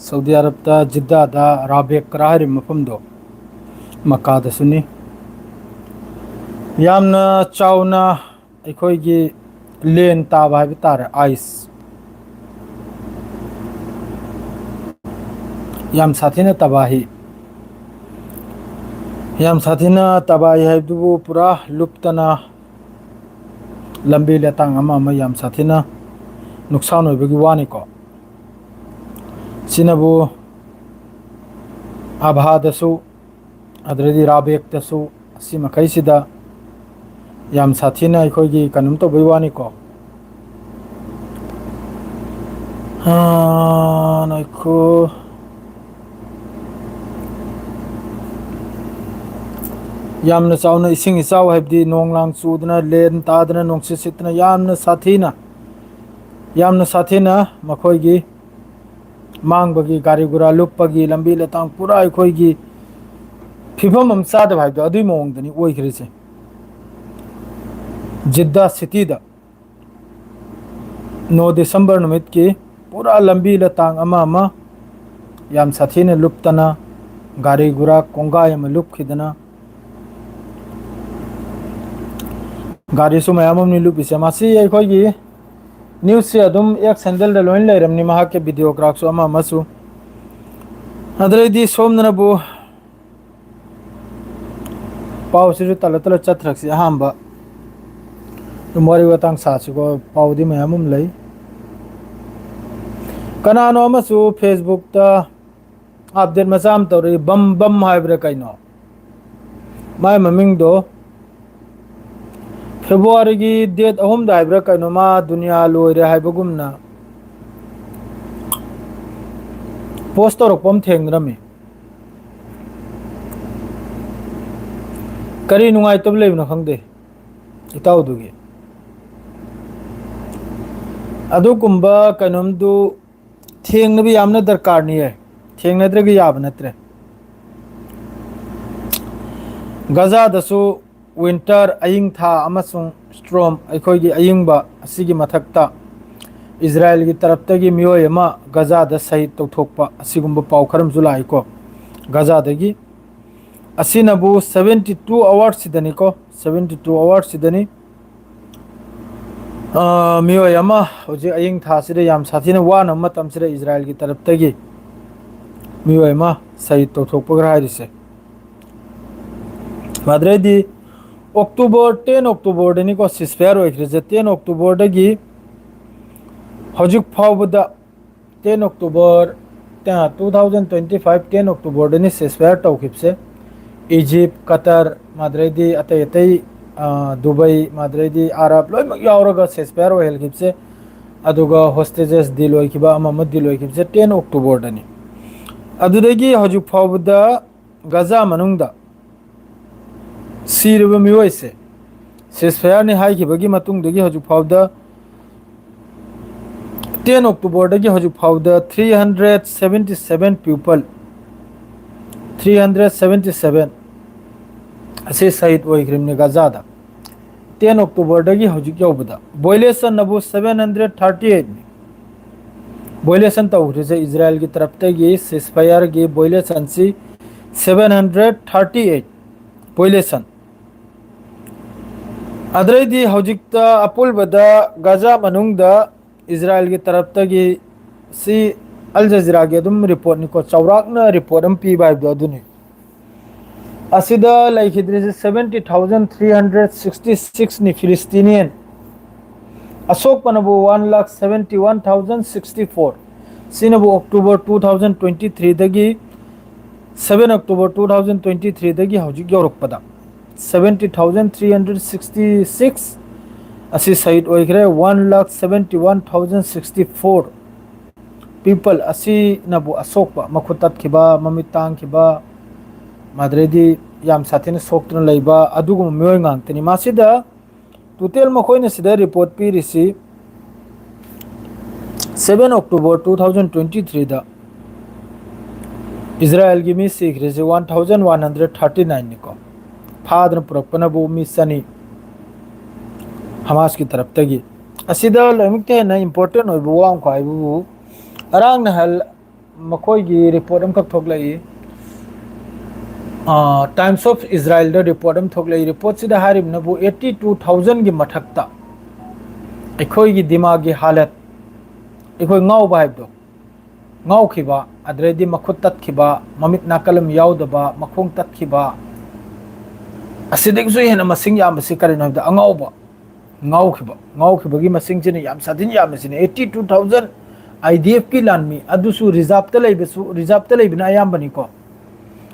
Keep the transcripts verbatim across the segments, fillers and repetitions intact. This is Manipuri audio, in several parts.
ꯁꯥꯎꯗꯤ ꯑꯔꯕꯇ ꯖꯤꯗꯥꯗ ꯔꯥꯕꯦꯛꯀꯔꯥ ꯍꯥꯏꯔꯤꯕ ꯃꯐꯝꯗꯣ, ꯃꯀꯥꯗꯁꯨꯅꯤ꯫ ꯌꯥꯝꯅ ꯆꯥꯎꯅ ꯑꯩꯈꯣꯏꯒꯤ ꯂꯦꯟ ꯇꯥꯕ ꯍꯥꯏꯕ ꯇꯥꯔꯦ, ꯑꯥꯏꯁ꯫ ꯌꯥꯝ ꯁꯥꯊꯤꯅ ꯇꯕꯥꯍꯤ꯫ ꯌꯥꯝ ꯁꯥꯊꯤꯅ ꯇꯕꯥꯍꯤ ꯍꯥꯏꯕꯗꯨꯕꯨ ꯄꯨꯔꯥ ꯂꯨꯞꯇꯅ ꯂꯝꯕꯤ ꯂꯇꯥꯡ ꯑꯃ ꯑꯃ ꯌꯥꯝ ꯁꯥꯊꯤꯅ ꯅꯨꯡꯁꯥꯟ ꯑꯣꯏꯕꯒꯤ ꯋꯥꯅꯤꯀꯣ꯫ ꯁꯤꯅꯕꯨ ꯑꯕꯍꯥꯗꯁꯨ, ꯑꯗꯨꯗꯩꯗꯤ ꯔꯥꯕꯦꯛꯇꯁꯨ, ꯑꯁꯤ ꯃꯈꯩꯁꯤꯗ ꯌꯥꯝ ꯁꯥꯊꯤꯅ ꯑꯩꯈꯣꯏꯒꯤ ꯀꯩꯅꯣꯝ ꯇꯧꯕꯩ ꯋꯥꯅꯤꯀꯣ꯫ ꯑꯥ, ꯉꯥꯏꯈꯣ꯫ ꯌꯥꯝꯅ ꯆꯥꯎꯅ ꯏꯁꯤꯡ ꯏꯆꯥꯎ, ꯍꯥꯏꯕꯗꯤ ꯅꯣꯡ ꯂꯥꯡ ꯆꯨꯗꯅ, ꯂꯦꯟ ꯇꯥꯗꯅ, ꯅꯨꯡꯁꯤꯠ ꯁꯤꯠꯇꯅ, ꯌꯥꯝꯅ ꯁꯥꯊꯤꯅ, ꯌꯥꯝꯅ ꯁꯥꯊꯤꯅ ꯃꯈꯣꯏꯒꯤ ꯃꯥꯡꯕꯒꯤ, ꯒꯥꯔꯤ ꯒꯨꯔꯥ ꯂꯨꯞꯄꯒꯤ, ꯂꯝꯕꯤ ꯂꯇꯥꯡ ꯄꯨꯔꯥ ꯑꯩꯈꯣꯏꯒꯤ ꯐꯤꯕꯝ ꯑꯃ ꯆꯥꯗꯕ ꯍꯥꯏꯕꯗꯣ, ꯑꯗꯨꯒꯤ ꯃꯑꯣꯡꯗꯅꯤ ꯑꯣꯏꯈ꯭ꯔꯤꯁꯦ꯫ ꯖꯤꯗꯥ ꯁꯤꯇꯤꯗ ꯅꯣ ꯗꯤꯁꯦꯝꯕꯔ ꯅꯨꯃꯤꯠꯀꯤ ꯄꯨꯔꯥ ꯂꯝꯕꯤ ꯂꯇꯥꯡ ꯑꯃ ꯑꯃ ꯌꯥꯝ ꯁꯥꯊꯤꯅ ꯂꯨꯞꯇꯅ, ꯒꯥꯔꯤ ꯒꯨꯔꯥ ꯀꯣꯡꯒꯥꯏ ꯑꯃ ꯂꯨꯞꯈꯤꯗꯅ, ꯒꯥꯔꯤꯁꯨ ꯃꯌꯥꯝ ꯑꯃꯅꯤ ꯂꯨꯞꯄꯤꯁꯦ꯫ ꯃꯁꯤ ꯑꯩꯈꯣꯏꯒꯤ ꯅ꯭ꯌꯨꯁꯁꯦ ꯑꯗꯨꯝ ꯑꯦꯛꯁ ꯍꯦꯟꯗꯜꯗ ꯂꯣꯏꯅ ꯂꯩꯔꯝꯅꯤ, ꯃꯍꯥꯛꯀꯤ ꯚꯤꯗꯤꯑꯣꯒ꯭ꯔꯥꯐꯁꯨ ꯑꯃ ꯑꯃꯁꯨ꯫ ꯑꯗꯨꯗꯩꯗꯤ ꯁꯣꯝꯗꯅꯕꯨ ꯄꯥꯎꯁꯤꯁꯨ ꯇꯜꯂ ꯇꯜꯂ ꯆꯠꯊꯔꯛꯁꯤ꯫ ꯑꯍꯥꯟꯕ ꯑꯗꯨꯝ ꯋꯥꯔꯤ ꯋꯥꯇꯥꯡ ꯁꯥꯁꯤꯀꯣ, ꯄꯥꯎꯗꯤ ꯃꯌꯥꯝ ꯑꯃ ꯂꯩ꯫ ꯀꯅꯥꯅꯣ ꯑꯃꯁꯨ ꯐꯦꯁꯕꯨꯛꯇ ꯑꯞꯗꯦꯠ ꯃꯆꯥ ꯑꯃ ꯇꯧꯔꯛꯏ, ꯕꯝ ꯕꯝ ꯍꯥꯏꯕ꯭ꯔꯥ ꯀꯩꯅꯣ, ꯃꯥꯏ ꯃꯃꯤꯡꯗꯣ꯫ ꯐꯦꯕ꯭ꯔꯨꯋꯥꯔꯤꯒꯤ ꯗꯦꯠ ꯑꯍꯨꯝꯗ ꯍꯥꯏꯕ꯭ꯔꯥ ꯀꯩꯅꯣ, ꯃꯥ ꯗꯨꯅꯤꯌꯥ ꯂꯣꯏꯔꯦ ꯍꯥꯏꯕꯒꯨꯝꯅ ꯄꯣꯁ ꯇꯧꯔꯛꯄ ꯑꯃ ꯊꯦꯡꯅꯔꯝꯃꯤ꯫ ꯀꯔꯤ ꯅꯨꯡꯉꯥꯏꯇꯕ ꯂꯩꯕꯅꯣ ꯈꯪꯗꯦ ꯏꯇꯥꯎꯗꯨꯒꯤ꯫ ꯑꯗꯨꯒꯨꯝꯕ ꯀꯩꯅꯣꯝꯗꯨ ꯊꯦꯡꯅꯕ ꯌꯥꯝꯅ ꯗꯔꯀꯥꯔꯅꯤꯌꯦ, ꯊꯦꯡꯅꯗ꯭ꯔꯒ ꯌꯥꯕ ꯅꯠꯇ꯭ꯔꯦ꯫ ꯒꯖꯥꯗꯁꯨ ꯋꯤꯟꯇꯔ, ꯑꯏꯪ ꯊꯥ, ꯑꯃꯁꯨꯡ ꯁ꯭ꯇꯣꯔꯝ, ꯑꯩꯈꯣꯏꯒꯤ ꯑꯏꯪꯕ ꯑꯁꯤꯒꯤ ꯃꯊꯛꯇ ꯏꯖꯔꯥꯌꯦꯜꯒꯤ ꯇꯔꯞꯇꯒꯤ ꯃꯤꯑꯣꯏ ꯑꯃ ꯒꯖꯥꯗ ꯁꯍꯤꯗ ꯇꯧꯊꯣꯛꯄ, ꯑꯁꯤꯒꯨꯝꯕ ꯄꯥꯎ ꯈꯔ ꯑꯃꯁꯨ ꯂꯥꯛꯏꯀꯣ꯫ ꯒꯖꯥꯗꯒꯤ ꯑꯁꯤꯅꯕꯨ seventy two hours ꯁꯤꯗꯅꯤꯀꯣ, seventy two hours ꯁꯤꯗꯅꯤ꯫ ꯑ, ꯃꯤꯑꯣꯏ ꯑꯃ ꯍꯧꯖꯤꯛ ꯑꯌꯤꯡ ꯊꯥꯁꯤꯗ ꯌꯥꯝ ꯁꯥꯊꯤꯅ ꯋꯥꯅꯕ ꯃꯇꯝꯁꯤꯗ ꯏꯖꯔꯥꯌꯦꯜꯒꯤ ꯇꯔꯞꯇꯒꯤ ꯃꯤꯑꯣꯏ ꯑꯃ ꯁꯍꯤꯗ ꯇꯧꯊꯣꯛꯄꯒ ꯍꯥꯏꯔꯤꯁꯦ꯫ ꯑꯗꯨꯗꯩꯗꯤ October, ten Octoberꯗꯅꯤꯀꯣ ceasefire ꯑꯣꯏꯈ꯭ꯔꯤꯁꯦ꯫ Ten Octoberꯗꯒꯤ ꯍꯧꯖꯤꯛ ꯐꯥꯎꯕꯗ, ten October, two thousand twenty five ten Octoberꯗꯅꯤ ceasefire ꯇꯧꯈꯤꯕꯁꯦ꯫ ꯏꯖꯤꯞ, ꯀꯇꯔ, ꯑꯗꯨꯗꯩꯗꯤ ꯑꯇꯩ ꯑꯇꯩ, ꯑ, ꯗꯨꯕꯩ, ꯑꯗꯨꯗꯩꯗꯤ ꯑꯔꯕ ꯂꯣꯏꯅꯃꯛ ꯌꯥꯎꯔꯒ ceasefire ꯑꯣꯏꯍꯜꯈꯤꯕꯁꯦ꯫ ꯑꯗꯨꯒ hostages deal ꯑꯣꯏꯈꯤꯕ, ꯑꯃ ꯑꯃ deal ꯑꯣꯏꯈꯤꯕꯁꯦ ten Octoberꯗꯅꯤ꯫ ꯑꯗꯨꯗꯒꯤ ꯍꯧꯖꯤꯛ ꯐꯥꯎꯕꯗ ꯒꯖꯥ ꯃꯅꯨꯡꯗ ꯁꯤꯔꯕ ꯃꯤꯑꯣꯏꯁꯦ, ceasefireꯅꯤ ꯍꯥꯏꯈꯤꯕꯒꯤ ꯃꯇꯨꯡꯗꯒꯤ ꯍꯧꯖꯤꯛ ꯐꯥꯎꯕꯗ ten Octoberꯗꯒꯤ ꯍꯧꯖꯤꯛ ꯐꯥꯎꯕꯗ three hundred seventy seven people, three hundred seventy seven ꯑꯁꯤ ꯁꯍꯤꯗ ꯑꯣꯏꯈ꯭ꯔꯤꯕꯅꯤ ꯒꯖꯥꯗ꯫ Ten Octoberꯗꯒꯤ ꯍꯧꯖꯤꯛ ꯌꯧꯕꯗ violationꯅꯕꯨ seven hundred thirty eightꯅꯤ꯫ Violation ꯇꯧꯈ꯭ꯔꯤꯁꯦ ꯏꯖꯔꯥꯌꯦꯜꯒꯤ ꯇꯔꯞꯇꯒꯤ ceasefireꯒꯤ violationꯁꯤ seven hundred thirty eight violation꯫ ꯑꯗꯨꯗꯩꯗꯤ ꯍꯧꯖꯤꯛꯇ ꯑꯄꯨꯟꯕꯗ ꯒꯖꯥ ꯃꯅꯨꯡꯗ ꯏꯖꯔꯥꯌꯦꯜꯒꯤ ꯇꯔꯞꯇꯒꯤ, ꯁꯤ ꯑꯜ ꯖꯖꯤꯔꯥꯒꯤ ꯑꯗꯨꯝ reportꯅꯤꯀꯣ, ꯆꯥꯎꯔꯥꯛꯅ report ꯑꯃ ꯄꯤꯕ ꯍꯥꯏꯕꯗꯣ ꯑꯗꯨꯅꯤ꯫ ꯑꯁꯤꯗ ꯂꯩꯈꯤꯗ꯭ꯔꯤꯁꯦ seventy thousand three hundred sixty sixꯅꯤ Palestinian꯫ ꯑꯁꯣꯛꯄꯅꯕꯨ one lakh seventy one thousand sixty four꯫ ꯁꯤꯅꯕꯨ October two thousand twenty threeꯗꯒꯤ, seven October two thousand twenty threeꯗꯒꯤ ꯍꯧꯖꯤꯛ ꯌꯧꯔꯛꯄꯗ seventy thousand three hundred sixty six ꯑꯁꯤ ꯁꯍꯤꯗ ꯑꯣꯏꯈ꯭ꯔꯦ꯫ One lakh seventy one thousand sixty four people ꯑꯁꯤꯅꯕꯨ ꯑꯁꯣꯛꯄ, ꯃꯈꯨꯠ ꯇꯠꯈꯤꯕ, ꯃꯃꯤꯠ ꯇꯥꯡꯈꯤꯕ, ꯑꯗꯨꯗꯩꯗꯤ ꯌꯥꯝ ꯁꯥꯊꯤꯅ ꯁꯣꯛꯇꯨꯅ ꯂꯩꯕ ꯑꯗꯨꯒꯨꯝꯕ ꯃꯤꯑꯣꯏ ꯉꯥꯛꯇꯅꯤ꯫ ꯃꯁꯤꯗ total ꯃꯈꯣꯏꯅ ꯁꯤꯗ report ꯄꯤꯔꯤꯁꯤ seven October two thousand twenty threeꯗ ꯏꯖꯔꯥꯌꯦꯜꯒꯤ ꯃꯤ ꯁꯤꯈ꯭ꯔꯤꯁꯤ one thousand one hundred thirty nineꯅꯤꯀꯣ꯫ ꯐꯥꯗꯅ ꯄꯨꯔꯛꯄꯅꯕꯨ ꯃꯤ ꯆꯅꯤ ꯍꯃꯥꯁꯀꯤ ꯇꯔꯞꯇꯒꯤ꯫ ꯑꯁꯤꯗ ꯂꯣꯏꯅꯃꯛꯇ ꯍꯦꯟꯅ important ꯑꯣꯏꯕ ꯋꯥ ꯑꯃꯈꯛ ꯍꯥꯏꯕꯕꯨ, ꯉꯔꯥꯡ ꯅꯍꯥꯟ ꯃꯈꯣꯏꯒꯤ report ꯑꯃꯈꯛ ꯊꯣꯛꯂꯛꯏ, Times of Israelꯗ report ꯑꯃ ꯊꯣꯛꯂꯛꯏ꯫ Reportꯁꯤꯗ ꯍꯥꯏꯔꯤꯕꯅꯕꯨ eighty two thousandꯒꯤ ꯃꯊꯛꯇ ꯑꯩꯈꯣꯏꯒꯤ ꯗꯤꯃꯥꯒꯤ ꯍꯥꯂꯠ, ꯑꯩꯈꯣꯏ ꯉꯥꯎꯕ ꯍꯥꯏꯕꯗꯣ, ꯉꯥꯎꯈꯤꯕ, ꯑꯗꯨꯗꯩꯗꯤ ꯃꯈꯨꯠ ꯇꯠꯈꯤꯕ, ꯃꯃꯤꯠ ꯅꯥꯀꯜ ꯑꯃ ꯌꯥꯎꯗꯕ, ꯃꯈꯣꯡ ꯇꯠꯈꯤꯕ, ꯑꯁꯤꯗꯒꯤꯁꯨ ꯍꯦꯟꯅ ꯃꯁꯤꯡ ꯌꯥꯝꯕꯁꯤ ꯀꯔꯤꯅꯣ ꯍꯥꯏꯕꯗ ꯑꯉꯥꯎꯕ, ꯉꯥꯎꯈꯤꯕ, ꯉꯥꯎꯈꯤꯕꯒꯤ ꯃꯁꯤꯡꯁꯤꯅ ꯌꯥꯝ ꯁꯥꯊꯤꯅ ꯌꯥꯝꯃꯤꯁꯤꯅꯤ꯫ Eighty two thousand IDFꯀꯤ ꯂꯥꯟꯃꯤ, ꯑꯗꯨꯁꯨ reserveꯇ ꯂꯩꯕꯁꯨ, reserveꯇ ꯂꯩꯕꯅ ꯑꯌꯥꯝꯕꯅꯤꯀꯣ꯫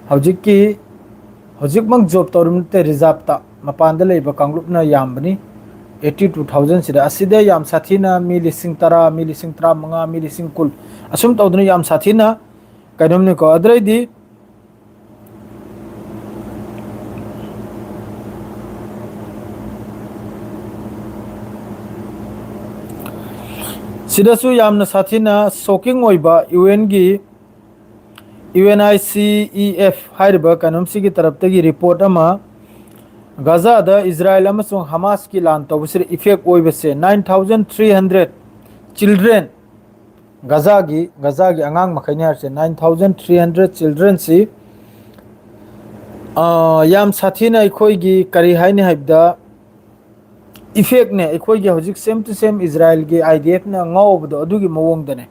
ꯍꯧꯖꯤꯛꯀꯤ, ꯍꯧꯖꯤꯛꯃꯛ job ꯇꯧꯔꯤꯕ ꯅꯠꯇꯦ, reserveꯇ ꯃꯄꯥꯟꯗ ꯂꯩꯕ ꯀꯥꯡꯂꯨꯞꯅ ꯌꯥꯝꯕꯅꯤ꯫ Eighty two thousandꯁꯤꯗ ꯑꯁꯤꯗ ꯌꯥꯝ ꯁꯥꯊꯤꯅ ꯃꯤ ꯂꯤꯁꯤꯡ ꯇꯔꯥ, ꯃꯤ ꯂꯤꯁꯤꯡ ꯇꯔꯥꯃꯉꯥ, ꯃꯤ ꯂꯤꯁꯤꯡ ꯀꯨꯟ, ꯑꯁꯨꯝ ꯇꯧꯗꯅ ꯌꯥꯝ ꯁꯥꯊꯤꯅ ꯀꯩꯅꯣꯝꯅꯤꯀꯣ꯫ ꯑꯗꯨꯗꯩꯗꯤ ꯁꯤꯗꯁꯨ ꯌꯥꯝꯅ ꯁꯥꯊꯤꯅ shocking ꯑꯣꯏꯕ UNꯒꯤ, UNICEF ꯍꯥꯏꯔꯤꯕ ꯀꯩꯅꯣꯝꯁꯤꯒꯤ ꯇꯔꯞꯇꯒꯤ report ꯑꯃ, ꯒꯥꯖꯥꯗ ꯏꯖꯔꯥꯏꯜ ꯑꯃꯁꯨꯡ ꯍꯃꯥꯁꯀꯤ ꯂꯥꯟ ꯇꯧꯕꯁꯤꯗ effect ꯑꯣꯏꯕꯁꯦ nine thousand three hundred children, ꯒꯥꯖꯥꯒꯤ, ꯒꯥꯖꯥꯒꯤ ꯑꯉꯥꯡ ꯃꯈꯩꯅꯤ ꯍꯥꯏꯔꯤꯁꯦ, nine thousand three hundred childrenꯁꯤ, ꯑ, ꯌꯥꯝ ꯁꯥꯊꯤꯅ ꯑꯩꯈꯣꯏꯒꯤ ꯀꯔꯤ ꯍꯥꯏꯅꯤ ꯍꯥꯏꯕꯗ, effectꯅꯦ, ꯑꯩꯈꯣꯏꯒꯤ ꯍꯧꯖꯤꯛ same to same ꯏꯖꯔꯥꯏꯜꯒꯤ IDFꯅ ꯉꯥꯎꯕꯗꯣ ꯑꯗꯨꯒꯤ ꯃꯑꯣꯡꯗꯅꯦ꯫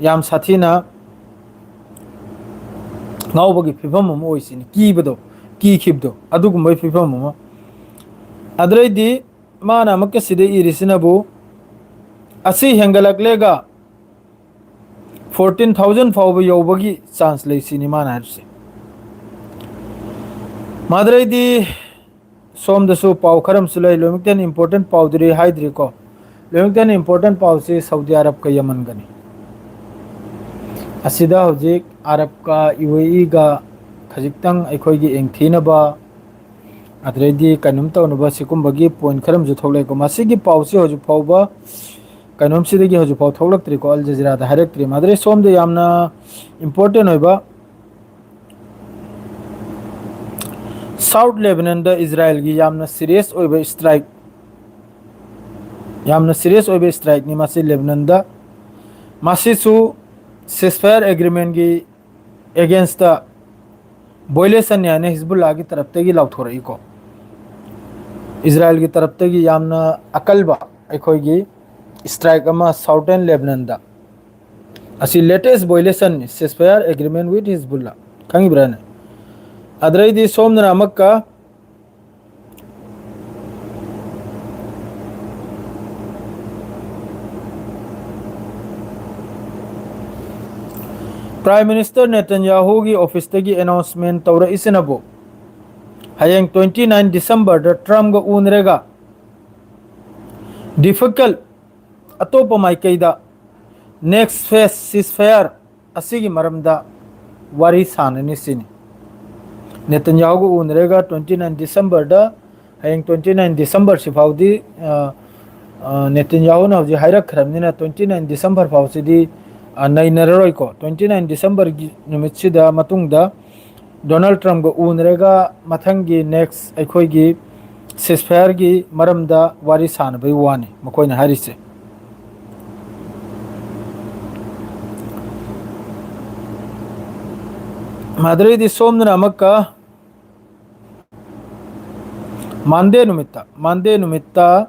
ꯌꯥꯝ ꯁꯥꯊꯤꯅ ꯉꯥꯎꯕꯒꯤ ꯐꯤꯕꯝ ꯑꯃ ꯑꯣꯏꯁꯤꯅꯤ, ꯀꯤꯕꯗꯣ, ꯀꯤꯈꯤꯕꯗꯣ, ꯑꯗꯨꯒꯨꯝꯕꯒꯤ ꯐꯤꯕꯝ ꯑꯃ꯫ ꯑꯗꯨꯗꯩꯗꯤ ꯃꯥꯅ ꯑꯃꯨꯛꯀ ꯁꯤꯗ ꯏꯔꯤꯁꯤꯅꯕꯨ, ꯑꯁꯤ ꯍꯦꯟꯒꯠꯂꯛꯂꯦꯒ fourteen thousand ꯐꯥꯎꯕ ꯌꯧꯕꯒꯤ chance ꯂꯩ ꯁꯤꯅꯤ ꯃꯥꯅ ꯍꯥꯏꯔꯤꯁꯦ꯫ ꯃꯗꯨꯗꯩꯗꯤ ꯁꯣꯝꯗꯁꯨ ꯄꯥꯎ ꯈꯔ ꯑꯃꯁꯨ ꯂꯩ, ꯂꯣꯏꯅꯃꯛꯇ ꯍꯦꯟꯅ important ꯄꯥꯎꯗꯨꯗꯤ ꯍꯥꯏꯗ꯭ꯔꯤꯀꯣ꯫ ꯂꯣꯏꯅꯃꯛꯇ ꯍꯦꯟꯅ important ꯄꯥꯎꯁꯤ ꯁꯥꯎꯗꯤ ꯑꯔꯕꯀ ꯌꯃꯟꯒꯅꯤ꯫ ꯑꯁꯤꯗ ꯍꯧꯖꯤꯛ ꯑꯔꯕꯀ UAEꯒ ꯈꯖꯤꯛꯇꯪ ꯑꯩꯈꯣꯏꯒꯤ ꯌꯦꯡꯊꯤꯅꯕ, ꯑꯗꯨꯗꯩꯗꯤ ꯀꯩꯅꯣꯝ ꯇꯧꯅꯕ ꯁꯤꯒꯨꯝꯕꯒꯤ point ꯈꯔ ꯑꯃꯁꯨ ꯊꯣꯛꯂꯛꯑꯦꯀꯣ꯫ ꯃꯁꯤꯒꯤ ꯄꯥꯎꯁꯤ ꯍꯧꯖꯤꯛ ꯐꯥꯎꯕ ꯀꯩꯅꯣꯝꯁꯤꯗꯒꯤ ꯍꯧꯖꯤꯛ ꯐꯥꯎ ꯊꯣꯛꯂꯛꯇ꯭ꯔꯤꯀꯣ, ꯑꯜ ꯖꯖꯤꯔꯥꯗ ꯍꯥꯏꯔꯛꯇ꯭ꯔꯤ꯫ ꯃꯗꯨꯗꯩ ꯁꯣꯝꯗ ꯌꯥꯝꯅ important ꯑꯣꯏꯕ, South Lebanonꯗ ꯏꯖꯔꯥꯏꯜꯒꯤ ꯌꯥꯝꯅ serious ꯑꯣꯏꯕ strike, ꯌꯥꯝꯅ serious ꯑꯣꯏꯕ strikeꯅꯤ ꯃꯁꯤ ꯂꯦꯕꯅꯟꯗ꯫ ꯃꯁꯤꯁꯨ ceasefire agreementꯀꯤ againstꯇ violationꯅꯤ ꯍꯥꯏꯅ ꯍꯤꯖꯕꯨꯜꯂꯥꯒꯤ ꯇꯔꯞꯇꯒꯤ ꯂꯥꯎꯊꯣꯔꯛꯏꯀꯣ꯫ ꯏꯖꯔꯥꯏꯜꯒꯤ ꯇꯔꯞꯇꯒꯤ ꯌꯥꯝꯅ ꯑꯀꯜꯕ ꯑꯩꯈꯣꯏꯒꯤ strike ꯑꯃ southern ꯂꯦꯕꯅꯟꯗ꯫ ꯑꯁꯤ latest violationꯅꯤ ceasefire agreement with Hezbollah꯫ ꯈꯪꯉꯤꯕ꯭ꯔꯥꯅꯦ? ꯑꯗꯩꯗꯤ ꯁꯣꯝꯗꯅ ꯑꯃꯨꯛꯀ Prime Minister ꯅꯦꯇꯟꯌꯥꯍꯨꯒꯤ officeꯇꯒꯤ announcement ꯇꯧꯔꯛꯏꯁꯤꯅꯕꯨ ꯍꯌꯦꯡ twenty nine Decemberꯗ Trumpꯀ ꯎꯅꯔꯒ difficult ꯑꯇꯣꯞꯄ ꯃꯥꯏꯀꯩꯗ next phase ceasefire ꯑꯁꯤꯒꯤ ꯃꯔꯝꯗ ꯋꯥꯔꯤ ꯁꯥꯟꯅꯅꯤ ꯁꯤꯅꯤ꯫ ꯅꯦꯇꯟꯌꯥꯍꯨꯒ ꯎꯅꯔꯒ twenty nine Decemberꯗ, ꯍꯌꯦꯡ twenty nine Decemberꯁꯤ ꯐꯥꯎꯗꯤ, ꯑ, ꯑ, ꯅꯦꯇꯟꯌꯥꯍꯨꯅ ꯍꯧꯖꯤꯛ ꯍꯥꯏꯔꯛꯈ꯭ꯔꯕꯅꯤꯅ twenty nine December ꯐꯥꯎꯁꯤꯗꯤ, ꯑ, ꯅꯩꯅꯔꯔꯣꯏꯀꯣ꯫ Twenty nine Decemberꯒꯤ ꯅꯨꯃꯤꯠꯁꯤꯗ ꯃꯇꯨꯡꯗ ꯗꯣꯅꯥꯜꯗ ꯇ꯭ꯔꯝꯞꯀ ꯎꯅꯔꯒ ꯃꯊꯪꯒꯤ next ꯑꯩꯈꯣꯏꯒꯤ ceasefireꯒꯤ ꯃꯔꯝꯗ ꯋꯥꯔꯤ ꯁꯥꯟꯅꯕꯒꯤ ꯋꯥꯅꯤ ꯃꯈꯣꯏꯅ ꯍꯥꯏꯔꯤꯁꯦ꯫ ꯃꯗꯨꯗꯩꯗꯤ ꯁꯣꯝꯗꯅ ꯑꯃꯨꯛꯀ Monday ꯅꯨꯃꯤꯠꯇ, Monday ꯅꯨꯃꯤꯠꯇ,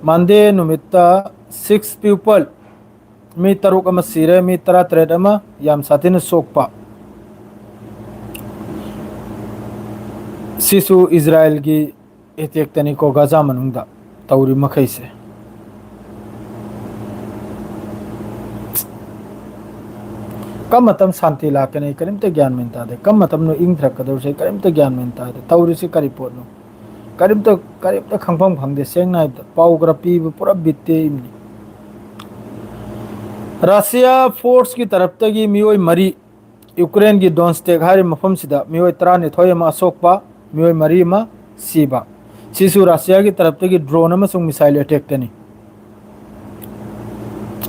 Monday ꯅꯨꯃꯤꯠꯇ six people, ꯃꯤ ꯇꯔꯨꯛ ꯑꯃ ꯁꯤꯔꯦ, ꯃꯤ ꯇꯔꯥꯇꯔꯦꯠ ꯑꯃ ꯌꯥꯝ ꯁꯥꯊꯤꯅ ꯁꯣꯛꯄ꯫ ꯁꯤꯁꯨ ꯏꯖꯔꯥꯏꯜꯒꯤ attackꯇꯅꯤꯀꯣ, ꯒꯥꯖꯥ ꯃꯅꯨꯡꯗ ꯇꯧꯔꯤ ꯃꯈꯩꯁꯦ꯫ ꯀꯔꯝꯕ ꯃꯇꯝ ꯁꯥꯟꯇꯤ ꯂꯥꯛꯀꯅꯤ? ꯀꯔꯤꯝꯇ ꯒ꯭ꯌꯥꯟ ꯃꯦꯟ ꯇꯥꯗꯦ꯫ ꯀꯔꯝꯕ ꯃꯇꯝꯅꯣ ꯏꯪꯊꯔꯛꯀꯗꯧꯔꯤꯁꯦ? ꯀꯔꯤꯝꯇ ꯒ꯭ꯌꯥꯟ ꯃꯦꯟ ꯇꯥꯗꯦ꯫ ꯇꯧꯔꯤꯁꯤ ꯀꯔꯤ ꯄꯣꯠꯅꯣ? ꯀꯔꯤꯝꯇ, ꯀꯔꯤꯝꯇ ꯈꯪꯐꯝ ꯈꯪꯗꯦ꯫ ꯁꯦꯡꯅ ꯍꯥꯏꯕꯗ, ꯄꯥꯎ ꯈꯔ ꯄꯤꯕ ꯄꯨꯔꯥ ꯕꯤꯠ ꯇꯦꯛꯏꯕꯅꯤ꯫ ꯔꯁꯤꯌꯥ forceꯀꯤ ꯇꯔꯞꯇꯒꯤ ꯃꯤꯑꯣꯏ ꯃꯔꯤ, ꯌꯨꯀ꯭ꯔꯦꯟꯒꯤ Donetsk ꯍꯥꯏꯔꯤꯕ ꯃꯐꯝꯁꯤꯗ ꯃꯤꯑꯣꯏ ꯇꯔꯥꯅꯤꯊꯣꯏ ꯑꯃ ꯑꯁꯣꯛꯄ, ꯃꯤꯑꯣꯏ ꯃꯔꯤ ꯑꯃ ꯁꯤꯕ꯫ ꯁꯤꯁꯨ ꯔꯁꯤꯌꯥꯒꯤ ꯇꯔꯞꯇꯒꯤ drone ꯑꯃꯁꯨꯡ missile attackꯇꯅꯤ꯫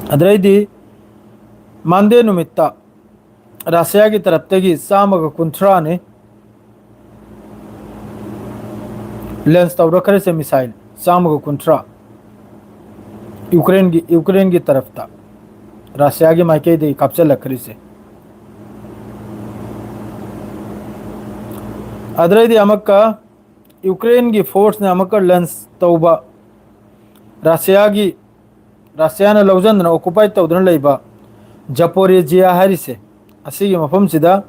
ꯑꯗꯩꯗꯤ Monday ꯅꯨꯃꯤꯠꯇ ꯔꯁꯤꯌꯥꯒꯤ ꯇꯔꯞꯇꯒꯤ ꯆꯥꯝꯃꯒ ꯀꯨꯟꯊ꯭ꯔꯥꯅꯤ launch ꯇꯧꯔꯛꯈ꯭ꯔꯤꯁꯦ, missile ꯆꯥꯝꯃꯒ ꯀꯨꯟꯊ꯭ꯔꯥ꯫ ꯌꯨꯀ꯭ꯔꯦꯟꯒꯤ, ꯌꯨꯀ꯭ꯔꯦꯟꯒꯤ ꯇꯔꯐꯇ ꯔꯁꯤꯌꯥꯒꯤ ꯃꯥꯏꯀꯩꯗꯒꯤ ꯀꯥꯞꯆꯜꯂꯛꯈ꯭ꯔꯤꯁꯦ꯫ ꯑꯗꯨꯗꯩꯗꯤ ꯑꯃꯨꯛꯀ ꯌꯨꯀ꯭ꯔꯦꯟꯒꯤ ꯐꯣꯔꯁꯅ ꯑꯃꯨꯛꯀ ꯂꯟꯁ ꯇꯧꯕ, ꯔꯁꯤꯌꯥꯒꯤ, ꯔꯁꯤꯌꯥꯅ ꯂꯧꯁꯤꯟꯗꯅ ꯑꯣꯀꯨꯄꯥꯏ ꯇꯧꯗꯨꯅ ꯂꯩꯕ ꯖꯄꯣꯔꯦꯖꯤꯌꯥ ꯍꯥꯏꯔꯤꯁꯦ, ꯑꯁꯤꯒꯤ ꯃꯐꯝꯁꯤꯗ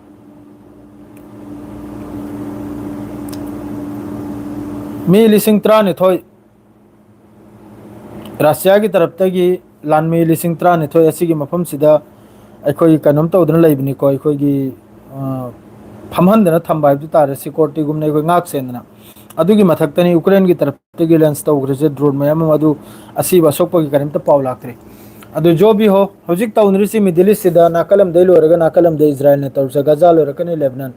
ꯃꯤ ꯂꯤꯁꯤꯡ ꯇꯔꯥꯅꯤꯊꯣꯏ, ꯔꯁꯤꯌꯥꯒꯤ ꯇꯔꯞꯇꯒꯤ ꯂꯥꯟꯃꯤ ꯂꯤꯁꯤꯡ ꯇꯔꯥꯅꯤꯊꯣꯏ ꯑꯁꯤꯒꯤ ꯃꯐꯝꯁꯤꯗ ꯑꯩꯈꯣꯏꯒꯤ ꯀꯩꯅꯣꯝ ꯇꯧꯗꯅ ꯂꯩꯕꯅꯤꯀꯣ, ꯑꯩꯈꯣꯏꯒꯤ, ꯑ, ꯐꯝꯍꯟꯗꯅ ꯊꯝꯕ ꯍꯥꯏꯕꯗꯨ ꯇꯥꯔꯦ, ꯁꯤꯀ꯭ꯌꯨꯔꯤꯇꯤꯒꯨꯝꯅ ꯑꯩꯈꯣꯏ ꯉꯥꯛ ꯁꯦꯟꯗꯅ꯫ ꯑꯗꯨꯒꯤ ꯃꯊꯛꯇꯅꯤ ꯌꯨꯀ꯭ꯔꯦꯟꯒꯤ ꯇꯔꯞꯇꯒꯤ ꯂꯟꯁ ꯇꯧꯈ꯭ꯔꯤꯁꯦ, ꯗ꯭ꯔꯣꯟ ꯃꯌꯥꯝ ꯑꯃ꯫ ꯑꯗꯨ ꯑꯁꯤꯕ ꯑꯁꯣꯛꯄꯒꯤ ꯀꯔꯤꯝꯇ ꯄꯥꯎ ꯂꯥꯛꯇ꯭ꯔꯤ꯫ ꯑꯗꯨ ꯖꯣ ꯕꯤ ꯍꯣ, ꯍꯧꯖꯤꯛ ꯇꯧꯅꯔꯤꯁꯤ ꯃꯤꯗꯜ ꯏꯁꯁꯤꯗ ꯅꯥꯀꯜ ꯑꯃꯗꯩ ꯂꯣꯏꯔꯒ ꯅꯥꯀꯜ ꯑꯃꯗ ꯏꯖꯔꯥꯏꯜꯅ ꯇꯧꯔꯤꯁꯦ, ꯒꯖꯥ ꯂꯣꯏꯔꯛꯀꯅꯤ, ꯂꯦꯕꯅꯟ,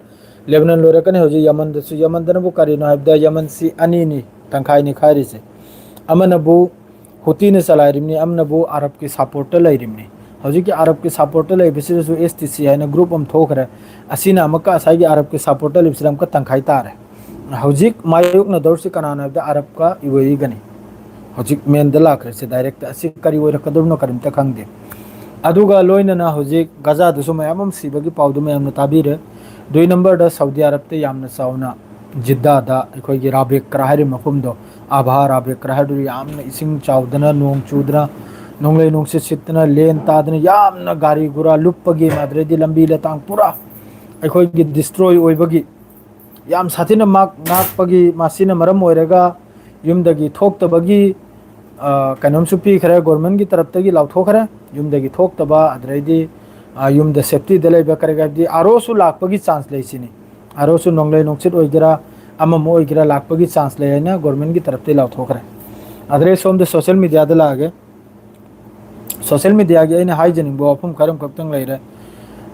ꯂꯦꯕꯅꯟ ꯂꯣꯏꯔꯛꯀꯅꯤ꯫ ꯍꯧꯖꯤꯛ ꯌꯃꯟꯗꯁꯨ, ꯌꯃꯟꯗꯅꯕꯨ ꯀꯔꯤꯅꯣ ꯍꯥꯏꯕꯗ ꯌꯃꯟꯁꯤ ꯑꯅꯤꯅꯤ ꯇꯪꯈꯥꯏ ꯅꯤꯈꯥꯏꯔꯤꯁꯦ꯫ ꯑꯃꯅꯕꯨ ꯍꯨꯇꯤꯅ ꯆꯂꯥꯏꯔꯤꯕꯅꯤ, ꯑꯃꯅꯕꯨ ꯑꯔꯕꯀꯤ ꯁꯄꯣꯔꯠꯇ ꯂꯩꯔꯤꯕꯅꯤ꯫ ꯍꯧꯖꯤꯛꯀꯤ ꯑꯔꯕꯀꯤ ꯁꯄꯣꯔꯠꯇ ꯂꯩꯕꯁꯤꯗꯁꯨ ꯑꯦꯁ ꯇꯤ ꯁꯤ ꯍꯥꯏꯅ ꯒ꯭ꯔꯨꯞ ꯑꯃ ꯊꯣꯛꯈ꯭ꯔꯦ꯫ ꯑꯁꯤꯅ ꯑꯃꯨꯛꯀ ꯉꯁꯥꯏꯒꯤ ꯑꯔꯕꯀꯤ ꯁꯄꯣꯔꯠꯇ ꯂꯩꯕꯁꯤꯗ ꯑꯃꯨꯛꯀ ꯇꯪꯈꯥꯏ ꯇꯥꯔꯦ꯫ ꯍꯧꯖꯤꯛ ꯃꯥꯌꯣꯛꯅꯗꯧꯔꯤꯁꯤ ꯀꯅꯥꯅꯣ ꯍꯥꯏꯕꯗ ꯑꯔꯕꯀ ꯌꯨ ꯑꯦ ꯏꯒꯅꯤ꯫ ꯍꯧꯖꯤꯛ ꯃꯦꯟꯗ ꯂꯥꯛꯈ꯭ꯔꯤꯁꯦ ꯗꯥꯏꯔꯦꯛꯇ꯫ ꯑꯁꯤ ꯀꯔꯤ ꯑꯣꯏꯔꯛꯀꯗꯧꯔꯤꯅꯣ ꯀꯔꯤꯝꯇ ꯈꯪꯗꯦ꯫ ꯑꯗꯨꯒ ꯂꯣꯏꯅꯅ ꯍꯧꯖꯤꯛ ꯒꯖꯥꯗꯁꯨ ꯃꯌꯥꯝ ꯑꯃ ꯁꯤꯕꯒꯤ ꯄꯥꯎꯗꯨ ꯃꯌꯥꯝꯅ ꯇꯥꯕꯤꯔꯦ꯫ ꯗꯨꯏ ꯅꯝꯕꯔꯗ ꯁꯥꯎꯗꯤ ꯑꯔꯕꯇ ꯌꯥꯝꯅ ꯆꯥꯎꯅ ꯖꯤꯗꯥꯗ ꯑꯩꯈꯣꯏꯒꯤ ꯔꯥꯕꯦꯀ꯭ꯔꯥ ꯍꯥꯏꯔꯤꯕ ꯃꯐꯝꯗꯣ, ꯑꯚꯥ ꯔꯥꯕꯦꯀ꯭ꯔꯥ ꯍꯥꯏꯗꯨ ꯌꯥꯝꯅ ꯏꯁꯤꯡ ꯆꯥꯎꯗꯅ, ꯅꯣꯡ ꯆꯨꯗꯅ, ꯅꯣꯡꯂꯩ ꯅꯨꯡꯁꯤꯠ ꯁꯤꯠꯇꯅ, ꯂꯦꯟ ꯇꯥꯗꯅ, ꯌꯥꯝꯅ ꯒꯥꯔꯤ ꯒꯨꯔꯥ ꯂꯨꯞꯄꯒꯤ, ꯑꯗꯨꯗꯩꯗꯤ ꯂꯝꯕꯤ ꯂꯇꯥꯡ ꯄꯨꯔꯥ ꯑꯩꯈꯣꯏꯒꯤ ꯗꯤꯁꯇ꯭ꯔꯣꯏ ꯑꯣꯏꯕꯒꯤ, ꯌꯥꯝ ꯁꯥꯊꯤꯅ ꯃꯥꯛ ꯉꯥꯛꯄꯒꯤ, ꯃꯁꯤꯅ ꯃꯔꯝ ꯑꯣꯏꯔꯒ ꯌꯨꯝꯗꯒꯤ ꯊꯣꯛꯇꯕꯒꯤ, ꯑ, ꯀꯩꯅꯣꯝꯁꯨ ꯄꯤꯈ꯭ꯔꯦ, ꯒꯣꯔꯃꯦꯟꯒꯤ ꯇꯔꯞꯇꯒꯤ ꯂꯥꯎꯊꯣꯛꯈ꯭ꯔꯦ꯫ ꯌꯨꯝꯗꯒꯤ ꯊꯣꯛꯇꯕ, ꯑꯗꯨꯗꯩꯗꯤ, ꯑ, ꯌꯨꯝꯗ ꯁꯦꯐꯇꯤꯗ ꯂꯩꯕ ꯀꯔꯤ ꯀꯔꯤ, ꯍꯥꯏꯕꯗꯤ ꯑꯥꯔ ꯑꯣꯁꯨ ꯂꯥꯛꯄꯒꯤ ꯆꯥꯟꯁ ꯂꯩ ꯁꯤꯅꯤ꯫ ꯑꯥꯔ ꯑꯣꯁꯨ ꯅꯣꯡꯂꯩ ꯅꯨꯡꯁꯤꯠ ꯑꯣꯏꯒꯦꯔꯥ, ꯑꯃ ꯑꯃ ꯑꯣꯏꯒꯦꯔꯥ, ꯂꯥꯛꯄꯒꯤ ꯆꯥꯟꯁ ꯂꯩ ꯍꯥꯏꯅ ꯒꯣꯔꯃꯦꯟꯒꯤ ꯇꯔꯞꯇꯒꯤ ꯂꯥꯎꯊꯣꯛꯈ꯭ꯔꯦ꯫ ꯑꯗꯨꯗꯩ ꯁꯣꯝꯗ ꯁꯣꯁꯦꯜ ꯃꯦꯗꯤꯌꯥꯗ ꯂꯥꯛꯑꯒꯦ꯫ ꯁꯣꯁꯦꯜ ꯃꯦꯗꯤꯌꯥꯒꯤ ꯑꯩꯅ ꯍꯥꯏꯖꯅꯤꯡꯕ ꯋꯥꯐꯝ ꯈꯔ ꯑꯃꯈꯛꯇꯪ ꯂꯩꯔꯦ꯫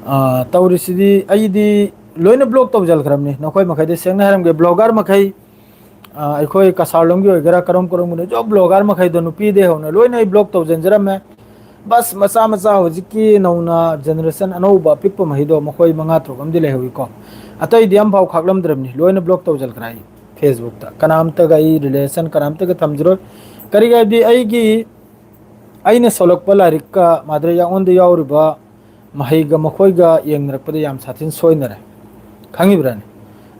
ꯑ, ꯇꯧꯔꯤꯁꯤꯗꯤ ꯑꯩꯗꯤ ꯂꯣꯏꯅ ꯕ꯭ꯂꯣꯛ ꯇꯧꯁꯤꯟꯈ꯭ꯔꯕꯅꯤ꯫ ꯅꯈꯣꯏ ꯃꯈꯩꯗ ꯁꯦꯡꯅ ꯍꯥꯏꯔꯝꯒꯦ, ꯕ꯭ꯂꯣꯒꯔ ꯃꯈꯩ, ꯑ, ꯑꯩꯈꯣꯏ ꯀꯁꯥꯔꯂꯣꯝꯒꯤ ꯑꯣꯏꯒꯦꯔꯥ, ꯀꯔꯝ ꯀꯔꯝꯒꯤꯅꯣ, ꯖꯣꯕ ꯕ꯭ꯂꯣꯒꯔ ꯃꯈꯩꯗꯣ ꯅꯨꯄꯤꯗꯩ ꯍꯧꯅ ꯂꯣꯏꯅ ꯑꯩ ꯕ꯭ꯂꯣꯛ ꯇꯧꯁꯤꯟꯖꯔꯝꯃꯦ꯫ ꯕꯁ ꯃꯆꯥ ꯃꯆꯥ ꯍꯧꯖꯤꯛꯀꯤ ꯅꯧꯅ ꯖꯦꯅꯦꯔꯦꯁꯟ ꯑꯅꯧꯕ ꯑꯄꯤꯛꯄ ꯃꯈꯩꯗꯣ ꯃꯈꯣꯏ ꯃꯉꯥ ꯇꯔꯨꯛ ꯑꯃꯗꯤ ꯂꯩꯍꯧꯋꯤꯀꯣ꯫ ꯑꯇꯩꯗꯤ ꯑꯝꯐꯥꯎ ꯈꯥꯛꯂꯝꯗ꯭ꯔꯕꯅꯤ, ꯂꯣꯏꯅ ꯕ꯭ꯂꯣꯛ ꯇꯧꯁꯤꯟꯈ꯭ꯔꯦ ꯑꯩ ꯐꯦꯁꯕꯨꯛꯇ꯫ ꯀꯅꯥꯝꯇꯒ ꯑꯩ ꯔꯤꯂꯦꯁꯟ ꯀꯅꯥꯝꯇꯒ ꯊꯝꯖꯔꯣꯏ꯫ ꯀꯔꯤꯒꯤ ꯍꯥꯏꯕꯗꯤ ꯑꯩꯒꯤ ꯑꯩꯅ ꯁꯣꯜꯂꯛꯄ ꯂꯥꯏꯔꯤꯛꯀ ꯃꯥꯗꯔ ꯌꯥꯉꯣꯟꯗ ꯌꯥꯎꯔꯤꯕ ꯃꯍꯩꯒ ꯃꯈꯣꯏꯒ ꯌꯦꯡꯅꯔꯛꯄꯗ ꯌꯥꯝ ꯁꯥꯊꯤꯅ ꯁꯣꯏꯅꯔꯦ꯫ ꯈꯪꯉꯤꯕ꯭ꯔꯥꯅꯦ?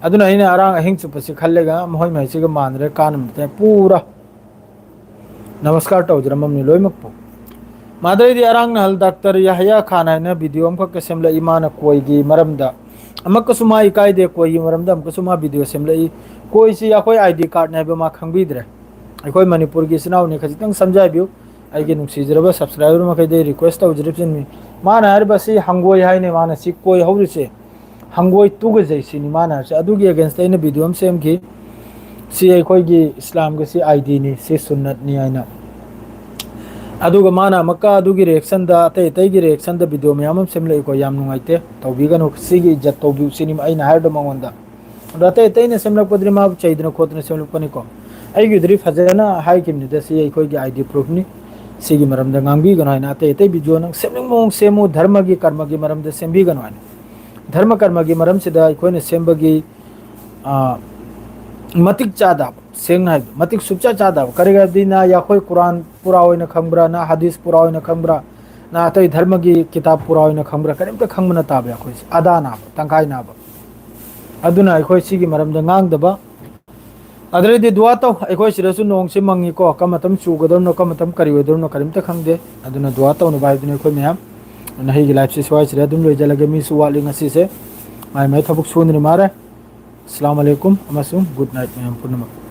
ꯑꯗꯨꯅ ꯑꯩꯅ ꯑꯔꯥꯡ ꯑꯍꯤꯡ ꯆꯨꯞꯄꯁꯤ ꯈꯜꯂꯒ ꯃꯈꯣꯏ ꯃꯍꯩꯁꯤꯒ ꯃꯥꯟꯅꯔꯦ ꯀꯥꯟꯅꯕꯗ ꯄꯨꯔꯥ ꯅꯃꯁꯀꯥꯔ ꯇꯧꯖꯔꯝꯃꯕꯅꯤ ꯂꯣꯏꯅꯃꯛꯄꯨ꯫ ꯃꯥꯗꯩꯗꯤ ꯑꯔꯥꯡ ꯅꯍꯜ ꯗꯥꯛꯇꯔ ꯌꯥꯍꯌꯥ ꯈꯥꯟ ꯍꯥꯏꯅ ꯚꯤꯗꯤꯑꯣ ꯑꯃꯈꯛꯀ ꯁꯦꯝꯂꯛꯏ꯫ ꯃꯥꯅ ꯀꯣꯏꯒꯤ ꯃꯔꯝꯗ ꯑꯃꯨꯛꯀꯁꯨ ꯃꯥ ꯏꯀꯥꯏꯗꯦ, ꯀꯣꯏꯒꯤ ꯃꯔꯝꯗ ꯑꯃꯨꯛꯀꯁꯨ ꯃꯥ ꯚꯤꯗꯤꯑꯣ ꯁꯦꯝꯂꯛꯏ꯫ ꯀꯣꯏꯁꯤ ꯑꯩꯈꯣꯏ ꯑꯥꯏ ꯗꯤ ꯀꯥꯔꯠꯅꯦ ꯍꯥꯏꯕ ꯃꯥ ꯈꯪꯕꯤꯗ꯭ꯔꯦ꯫ ꯑꯩꯈꯣꯏ ꯃꯅꯤꯄꯨꯔꯒꯤ ꯏꯆꯤꯟ ꯏꯅꯥꯎꯅꯤ, ꯈꯖꯤꯛꯇꯪ ꯁꯝꯖꯥꯏꯕꯤꯌꯨ꯫ ꯑꯩꯒꯤ ꯅꯨꯡꯁꯤꯖꯔꯕ ꯁꯕꯁꯀ꯭ꯔꯥꯏꯕꯔ ꯃꯈꯩꯗ ꯔꯤꯀ꯭ꯋꯦꯁ ꯇꯧꯖꯔꯤꯕꯁꯤꯅꯤ꯫ ꯃꯥꯅ ꯍꯥꯏꯔꯤꯕ ꯑꯁꯤ ꯍꯪꯒꯣꯏ ꯍꯥꯏꯅꯤ, ꯃꯥꯅ ꯁꯤ ꯀꯣꯏ ꯍꯧꯔꯤꯁꯦ ꯍꯪꯒꯣꯏ ꯇꯨꯒꯖꯩ ꯁꯤꯅꯤ ꯃꯥꯅ ꯍꯥꯏꯔꯤꯁꯦ꯫ ꯑꯗꯨꯒꯤ ꯑꯦꯒꯦꯟꯁꯇ ꯑꯩꯅ ꯚꯤꯗꯤꯑꯣ ꯑꯃ ꯁꯦꯝꯈꯤ꯫ ꯁꯤ ꯑꯩꯈꯣꯏꯒꯤ ꯏꯁꯂꯥꯝꯒꯤ ꯁꯤ ꯑꯥꯏ ꯗꯤꯅꯤ, ꯁꯤ ꯁꯨꯟꯅꯠꯅꯤ ꯍꯥꯏꯅ꯫ ꯑꯗꯨꯒ ꯃꯥꯅ ꯑꯃꯨꯛꯀ ꯑꯗꯨꯒꯤ ꯔꯤꯌꯦꯛꯁꯟꯗ, ꯑꯇꯩ ꯑꯇꯩꯒꯤ ꯔꯤꯌꯦꯛꯁꯟꯗ ꯚꯤꯗꯤꯑꯣ ꯃꯌꯥꯝ ꯑꯃ ꯁꯦꯝꯂꯛꯏꯀꯣ꯫ ꯌꯥꯝ ꯅꯨꯡꯉꯥꯏꯇꯦ, ꯇꯧꯕꯤꯒꯅꯨ꯫ ꯁꯤꯒꯤ ꯏꯖꯠ ꯇꯧꯕꯤꯌꯨ ꯁꯤꯅꯤ ꯑꯩꯅ ꯍꯥꯏꯔꯤꯗꯣ ꯃꯉꯣꯟꯗ꯫ ꯑꯗꯣ ꯑꯇꯩ ꯑꯇꯩꯅ ꯁꯦꯝꯂꯛꯄꯗꯨꯗꯤ ꯃꯥꯕꯨ ꯆꯩꯗꯅ ꯈꯣꯠꯇꯅ ꯁꯦꯝꯂꯛꯄꯅꯤꯀꯣ꯫ ꯑꯩꯒꯤꯗꯨꯗꯤ ꯐꯖꯅ ꯍꯥꯏꯈꯤꯕꯅꯤꯗ, ꯁꯤ ꯑꯩꯈꯣꯏꯒꯤ ꯑꯥꯏ ꯗꯤ ꯄ꯭ꯔꯨꯐꯅꯤ꯫ ꯁꯤꯒꯤ ꯃꯔꯝꯗ ꯉꯥꯡꯕꯤꯒꯅꯨ ꯍꯥꯏꯅ꯫ ꯑꯇꯩ ꯑꯇꯩ ꯚꯤꯗꯤꯑꯣ ꯅꯪ ꯁꯦꯝꯅꯤꯡꯕ ꯃꯑꯣꯡ ꯁꯦꯝꯃꯨ, ꯙꯔꯃꯒꯤ ꯀꯔꯃꯒꯤ ꯃꯔꯝꯗ ꯁꯦꯝꯕꯤꯒꯅꯨ ꯍꯥꯏꯅ꯫ ꯙꯔꯃ ꯀꯔꯃꯒꯤ ꯃꯔꯝꯁꯤꯗ ꯑꯩꯈꯣꯏꯅ ꯁꯦꯝꯕꯒꯤ, ꯑ, ꯃꯇꯤꯛ ꯆꯥꯗꯕ, ꯁꯦꯡꯅ ꯍꯥꯏꯕꯗ ꯃꯇꯤꯛ ꯁꯨꯛꯆꯥ ꯆꯥꯗꯕ꯫ ꯀꯔꯤꯒꯤꯅꯣ ꯍꯥꯏꯕꯗꯤ ꯅ ꯌꯥꯈꯣꯏ ꯀꯨꯔꯥꯟ ꯄꯨꯔꯥ ꯑꯣꯏꯅ ꯈꯪꯕ꯭ꯔꯥ, ꯅ ꯍꯗꯤꯁ ꯄꯨꯔꯥ ꯑꯣꯏꯅ ꯈꯪꯕ꯭ꯔꯥ, ꯅ ꯑꯇꯩ ꯙꯔꯃꯒꯤ ꯀꯤꯇꯥꯕ ꯄꯨꯔꯥ ꯑꯣꯏꯅ ꯈꯪꯕ꯭ꯔꯥ, ꯀꯔꯤꯝꯇ ꯈꯪꯕ ꯅꯠꯇꯕ ꯑꯩꯈꯣꯏꯁꯦ ꯑꯗꯥ ꯅꯥꯕ, ꯇꯪꯈꯥꯏ ꯅꯥꯕ꯫ ꯑꯗꯨꯅ ꯑꯩꯈꯣꯏ ꯁꯤꯒꯤ ꯃꯔꯝꯗ ꯉꯥꯡꯗꯕ꯫ ꯑꯗꯨꯗꯩꯗꯤ ꯗꯨꯋꯥ ꯇꯧ꯫ ꯑꯩꯈꯣꯏ ꯁꯤꯗꯁꯨ ꯅꯣꯡꯁꯤ ꯃꯪꯉꯤꯀꯣ, ꯀꯔꯝꯕ ꯃꯇꯝ ꯆꯨꯒꯗꯧꯅꯣ, ꯀꯔꯝꯕ ꯃꯇꯝ ꯀꯔꯤ ꯑꯣꯏꯗꯧꯅꯣ ꯀꯔꯤꯝꯇ ꯈꯪꯗꯦ꯫ ꯑꯗꯨꯅ ꯗꯨꯋꯥ ꯇꯧꯅꯕ ꯍꯥꯏꯕꯗꯨꯅꯤ ꯑꯩꯈꯣꯏ ꯃꯌꯥꯝ꯫ ꯑꯗꯨꯅ ꯑꯩꯒꯤ ꯂꯥꯏꯐꯁꯦ ꯁ꯭ꯋꯥꯏꯁꯤꯗ ꯑꯗꯨꯝ ꯂꯣꯏꯖꯜꯂꯒꯦ꯫ ꯃꯤꯁꯨ ꯋꯥꯠꯂꯤ ꯉꯁꯤꯁꯦ, ꯃꯥꯏ ꯃꯥꯏ ꯊꯕꯛ ꯁꯨꯅꯔꯤ ꯃꯥꯔꯦ꯫ ꯑꯁꯂꯥꯝ ꯑꯂꯩꯀꯨꯝ ꯑꯃꯁꯨꯡ ꯒꯨꯗ ꯅꯥꯏꯠ ꯃꯌꯥꯝ ꯄꯨꯝꯅꯃꯛ꯫